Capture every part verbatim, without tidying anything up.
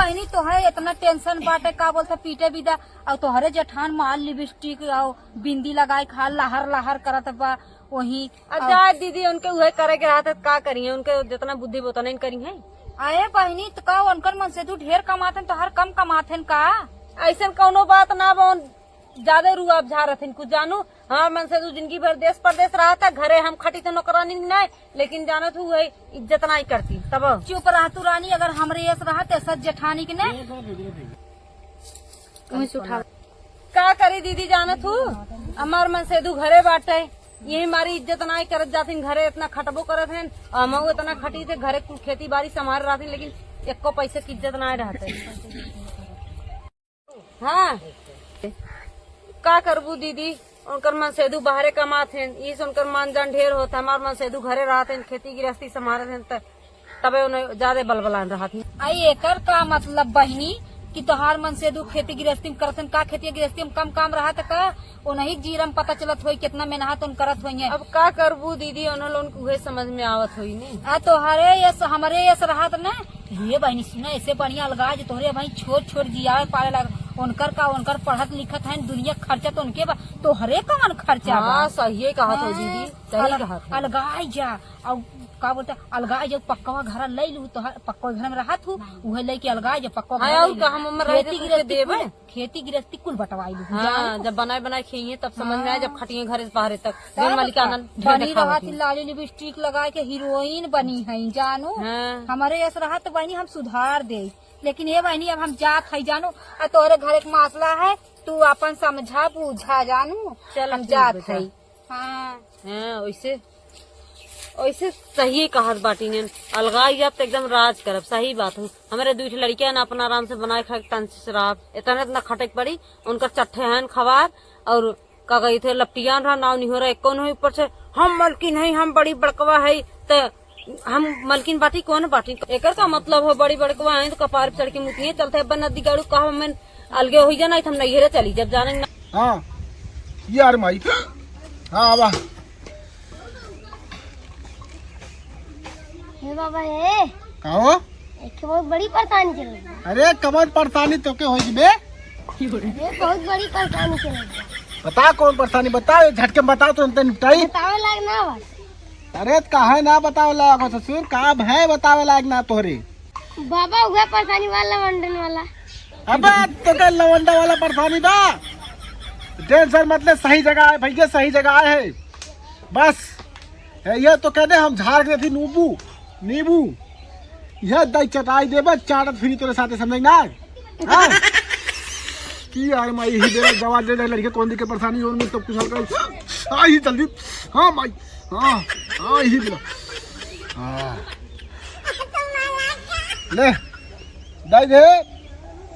बहिनी, तोहे इतना tension बाटे, का बोलत ह, पीटे बिदा, अउ तोहरे जेठान माल lipstick अउ बिंदी लगाए खा लहर लहर करत बा, वही अब अब जाए दीदी, उनके उहे करे के रहत है, का करिहे, उनके जितना बुद्धि बा उतना ही करिहे। अरे बहिनी, त का उनकर मनसेदू ढेर कमात हन, तोहर कम कमात हन का? अइसन कौनो बात ना बा, उन ज्यादा रुआब झारत हन कुछ जानू। हमार मनसेदू जिंदगी भर देश परदेश रहत है, घरे हम खटी त नौकरानी नहीं, लेकिन जानत हूँ वही इज्जत नहीं करती। तब चुप रह तू रानी, अगर हमरे यस रहत ऐसा जेठानी के ने। उही से उठाओ। का करी दीदी, जानत हूँ हमार मनसेदू घरे बाटे, यही मारी इज्जत नाई करत जातिन, घरे इतना खटबो करत हैं, और हमहू इतना खटी थे, घरे कुल खेती बाड़ी संभाल रहतिन, लेकिन एको पैसे की इज्जत नाई रहते। हाँ, का करबू दीदी, उनकर मनसेदू बाहरे कमात हैं, ई से उनकर मान जान ढेर होत, हमार मनसेदू घरे रहत हैं, खेती गृहस्थी संभालत हैं, त तबे उन्हें ज्यादा बलबलान रहत ही। आई एकर का मतलब बहिनी कि तोहार मनसेदू खेती गृहस्थी में करत हन? का खेती गृहस्थी में कम काम रहत का? उन्हीं जीरम पता चलत होई कितना मेहनत उन करत होई हैं। अब का करबू दीदी, उन्हों लोगन के उहे समझ में आवत होई ने। आ तोहरे यस, हमरे यस रहत न। ये बहिनी सुना, ऐसे बढ़िया अलगा जे तोहरे भाई छोट छोट जियावे पाले लाग, उनकर का, उनकर पढ़त लिखत हैं, दुनिया खर्चा तो उनके बा, तोहरे कवन खर्चा बा? हाँ, सही कहत हो हाँ, दीदी, सही अल-, कहत हो। अलगाई जा। अउ का बोलते, अलगाए जब पक्कवा घर ले लू, तो ह-, पक्कवा घर में रहत हूँ, उहे लेके अलगाए जब पक्कवा हाँ, घर और ले लू। का हम उम्र रहे खेती तो तुमके गृहस्थी देबे? कुल, खेती गृहस्थी कुल बटवाई लू, हाँ, जानू? जब बनाए बनाए खइहे तब समझ में आए, जब हाँ। खटिए घर से बाहरे तक, तब बिन मालिकाना का? ढेर बनी देखावत रहत ही। लाली लिपस्टिक लगा के हीरोइन बनी है, जानू? हाँ। हमारे यस रहत बहिनी हम सुधार दे, लेकिन ये बहिनी अब हम जात है, जानू? आ तोहरे घर एक मसला है, तू अपन समझा बूझा, जानू? चल हम ठीक जात बा, जा। है। हाँ। हाँ, वैसे, वैसे सही कहत बाटी ने, अलगाई जाब त एकदम राज करब, सही बात हो। हमरे दुइ ठे लड़किया ना अपना आराम से बनाए खाए के तन से रहब, इतना इतना खटे के पड़ी, उनकर चट्ठे हन खवार, और का कही थे लपटियान रहा, नाव निहोरा एको नहीं ऊपर से, हम मलकिन हई, हम बड़ी बड़कवा हई, त हम मलकिन बाटी, कौन बाटी? एकर का मतलब हो, बड़ी बड़कवा आई तो कपार पे चढ़ के मुतिये चलते। अब नदी गाड़ू कहा, हम अलगे होई जाना, हम नैहरे चली जब जाने ना। हाँ, यार माई। हाँ, आवा। हे बाबा, हे। का हो? एक बहुत बड़ी परेशानी चल रही है। अरे, कमर परेशानी तो के होई बे? अरे, बहुत बड़ी परेशानी चल रही है। बता, कौन परेशानी? बता, ये झटके में बता, तुरंत निपटाई। बतावे लायक ना बात। अरे, त काहे ना बतावे लायक हो ससुर? का भय बतावे लायक ना तोहरे? बाबा, उहे परेशानी वाला, लवंडन वाला। अबे, तोके लवंडा वाला परेशानी बा? टेंशन मत ले, सही जगह है भैया, सही जगह है। बस, ए, ये तो कह दे, हम झाड़ के देती नींबू, नींबू। यह दही चटाई देबे, चाटत फिरी तोरे साथे, समझे ना? हाँ? की यार, माई, यही बेरा दवा दे दे, लड़के कौन दिखे परेशानी, और में सब कुछ हल्का। आ, यही जल्दी। हाँ, माई। हाँ, हाँ, यही बेरा। हाँ। ले, दही दे।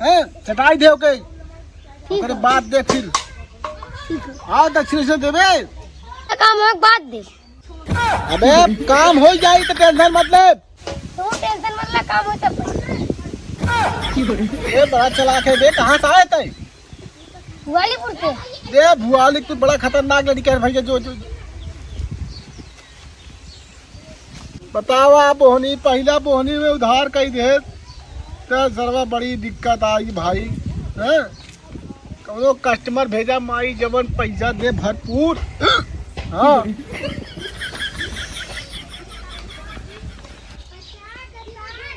हैं? चटाई दे ओके। ठीक ओकरे है। बाद दे फिर। ठीक है। आ, दक्षिण से देबे। काम हो, बाद दे। अबे, काम हो जाई तो टेंशन मत ले। तू टेंशन मत ले, काम हो तब। ये बड़ा चालाक है बे, कहाँ से आए तै? भुआलीपुर से। ये भुआली, तू बड़ा खतरनाक लड़का है भैया, जो, जो, जो। बतावा, बोहनी, पहिला बोहनी में उधार कई दे, त सरवा बड़ी दिक्कत आई भाई, हैं? कौनो customer भेजा माई, जवन पैसा दे भरपूर। हाँ।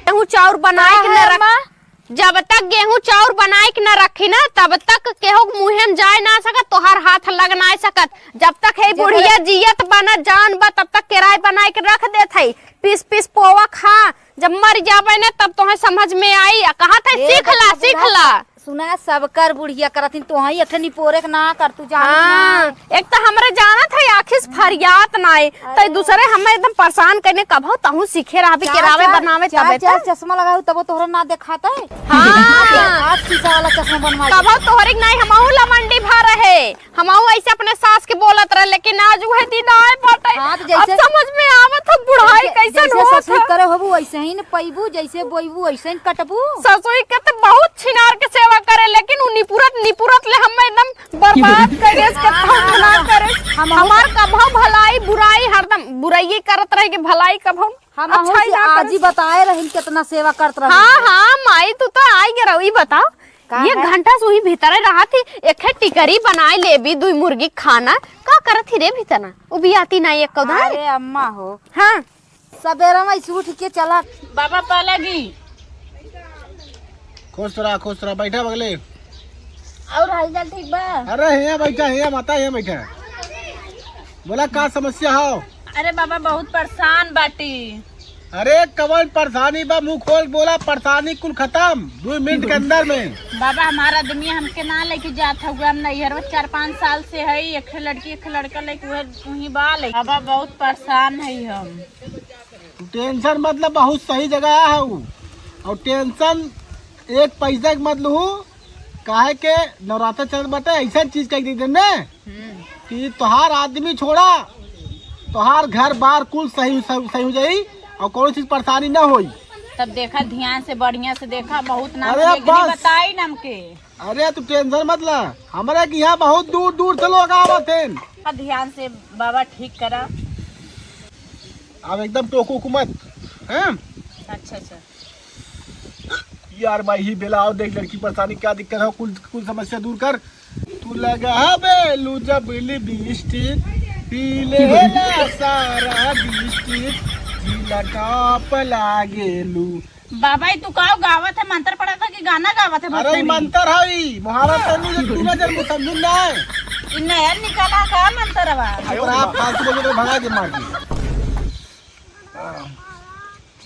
गेहूं चाउर बनाए के न रख, जब तक गेहूं चाउर बनाए के न रखी ना, तब तक केहू के मुंहे में जाए ना सकत, तोहार हाथ लग ना सकत। जब तक है बुढ़िया जियत बना जान बा, तब तक केराई बनाए के रख देत है। पीस पीस पोवा खा, जब मर जाबे ना, तब तोहे समझ में आई। आ कहत है, ए, सीख ला, देखा, सीख बुढ़ा ला। सुना, सबकर बुढ़िया करथिन, तोहई एक ठे निपोरे के ना कर, तू जानत हाँ, ना। एक तो हमरे जानत है, आँखी से फरियात नाई, अरे। तै दूसरे हमें एकदम परेशान करने, कबहू तहूँ सीखे रहबे, चार, केरावे चार, बनावे चार, तबे चार तो। चश्मा लगाऊ, तबो तोहरा ना देखात है। हाँ। हाथ शीशा वाला चश्मा बनवा के। कबहू तोहरे के नाई, हमहू लवंडी भा रहे, हमहू ऐसे अपने सास के बोलत रहे, लेकिन आज उहे दिन आए बाटे। हाँ, तो अब जैसे समझ में आवत हो, बुढ़ाई जैसे, कैसन जैसे होत ससुर है। करे होबू, वैसे ही न पैबू, जैसे बोईबू, वैसे ही कटबू। ससुर के तो बहुत छिनार के सेवा करे, लेकिन उ निपुरत, निपुरत ले हमें एकदम बर्बाद करे, इसके ना, ना, ना, ना। करे। हम हमार कभो भलाई, बुराई, हरदम बुराई करत रहे कि भलाई कभो हम अच्छा ही से ना करे। आजी बताए रहिन, कितना सेवा करत रहे। हाँ, हाँ, माई तू तो आई गए रहो, ई बताओ, का एक है? घंटा से वही भीतरे रहा थी, एक है टिकरी बनाए लेबी, दुई मुर्गी खाना, का करत थी रे भीतर ना? उ भी आती ना एक उधार। अरे अम्मा हो। हाँ। सबेरा में से उठ के चला। बाबा पालागी। खुश रहा, खुश रहा, बैठा बगले। और हालचाल ठीक बा? अरे हियाँ बैठा, हियाँ माता, हियाँ बैठा। बोला का समस्या हो? अरे बाबा बहुत परेशान बाटी। अरे कवन परेशानी बा, मुंह खोल बोला, परेशानी कुल खत्म दो मिनट के अंदर में। बाबा हमारा आदमी हमके ना लेके जात हुआ, हम नैहर में चार पाँच साल से है, एक लड़की एक लड़का लेके वह वहीं बा ले। बाबा बहुत परेशान है हम। तू टेंशन मत ले, बहुत सही जगह आया है उ। और टेंशन एक पैसा के मत लू, काहे के नवरात्र चलत बाटे, ऐसा चीज कह दे देने हम्म। कि तोहार आदमी छोड़ा, तोहार घर बार कुल सही, सही, सही हो जाई और कौनो चीज परेशानी ना होई। तब देखा ध्यान से, बढ़िया से देखा, बहुत नाम अरे लेकिन बस। बताई ना हमके। अरे तू टेंशन मत ला, हमरे के यहाँ बहुत दूर दूर से लोग आवत हैं। ध्यान से बाबा ठीक करा। अब एकदम टोकू उकू मत, हैं? अच्छा, अच्छा। यार भाई, ही बेला आओ, देख लड़की परेशानी, क्या दिक्कत है, कुल, कुल समस्या दूर कर। तू लगावेलू जब लिपस्टिक, पी लेला सारा डिस्ट्रिक्ट, जिला टॉप लागेलू। बाबा, ई तू का गावत है? मंत्र पढ़त है कि गाना गावत है? अरे, ई भोजपुरी? मंत्र है, ई मुहावरा तनु जे तू ना जन्म समझू ना। ई नया निकाला का मंत्र बा? अरे, आप फालतू बोल के भगा के मार दी।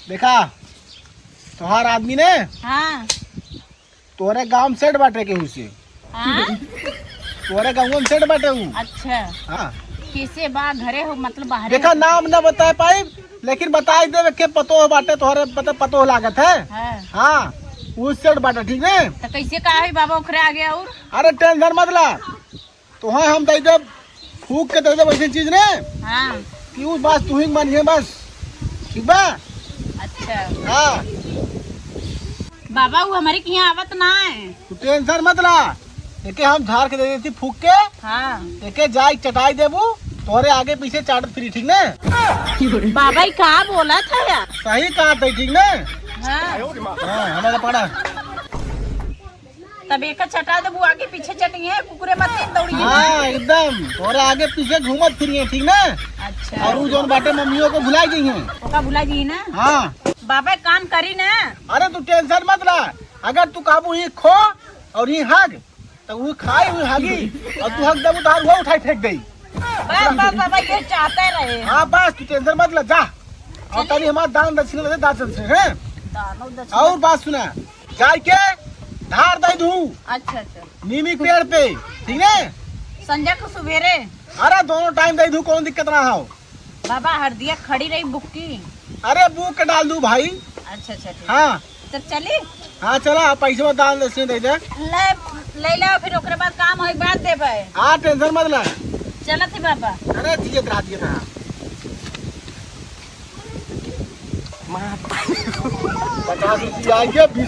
देखा, तोहार आदमी ने हाँ। तोहरे गांव में सेट बाटे केहू से। हाँ? तोहरे गांव में सेट बाटे उ। अच्छा। हाँ। कैसे बा, घरे हो, मतलब बाहरे देखा, हो? नाम ना बता पाई, लेकिन बताई देवे के पतोह बाटे, तोहरे पता पतोह लागत है। हाँ। हाँ, उ सेट बाटे, ठीक ने? तो कैसे का है बाबा ओकरे आगे और? अरे टेंशन मत ला, तोहे हम दे देब, फूक के दे देब ऐसी चीज ने हाँ। कि उ बस तू ही मानिए बस, ठीक बा? अच्छा। हाँ। बाबा, उ हमरे के यहाँ आवत ना है। तू टेंशन मत ला, एके हम झाड़ के दे देती फूक के। हाँ। एके जाई चटाई देबू, तोहरे आगे पीछे चाटत फिरी, ठीक ने? बाबा, ई का बोलत है यार? सही कहा तई, ठीक ने? हाँ। हाँ, हमारा पड़ा। तब एक चटा देबू, आगे पीछे चटिए, कुकुरे मत दौड़िए। हाँ, एकदम। तोरे आगे पीछे घूमत फिरिए, ठीक ना? अच्छा। और उ जौन बाटे मम्मियों को भुला गई हैं। ओका भुला जी ना? हाँ। बाबा एक काम करी ना। अरे तू टेंशन मत ला, अगर तू काबू ही खो और ही हग, तो वो खाई हुई हगी और तू हग देबू तो वो उठाई फेंक देई। बस, बस, बाबा, ये चाहते रहे। हाँ, बस, तू टेंशन मत ले, जा। और चलिए। तनी हमार दान दक्षिणा दे, दान दक्षिणा, हैं? दानो दक्षिणा। और बात सुना, जाई के धार दे दू। अच्छा, अच्छा। नीमी के पेड़ पे, ठीक है? संझा को सुबेरे। अरे, दोनों टाइम दे दू, कौन दिक्कत ना हो। बाबा, हरदिया खड़ी रही बुक्की। अरे, बुक के डाल दू भाई। अच्छा, अच्छा, ठीक। हाँ। तब चली? हाँ, चला, पैसवा दान दक्षिणा दे दे। ले, ले ले, फिर ओकरे बाद काम होई, बाद देबे। हाँ, टेंशन मत ले। चलत ही बाबा। अरे, जियत रहा, जियत रहा। पचास रुपया आइए, बीस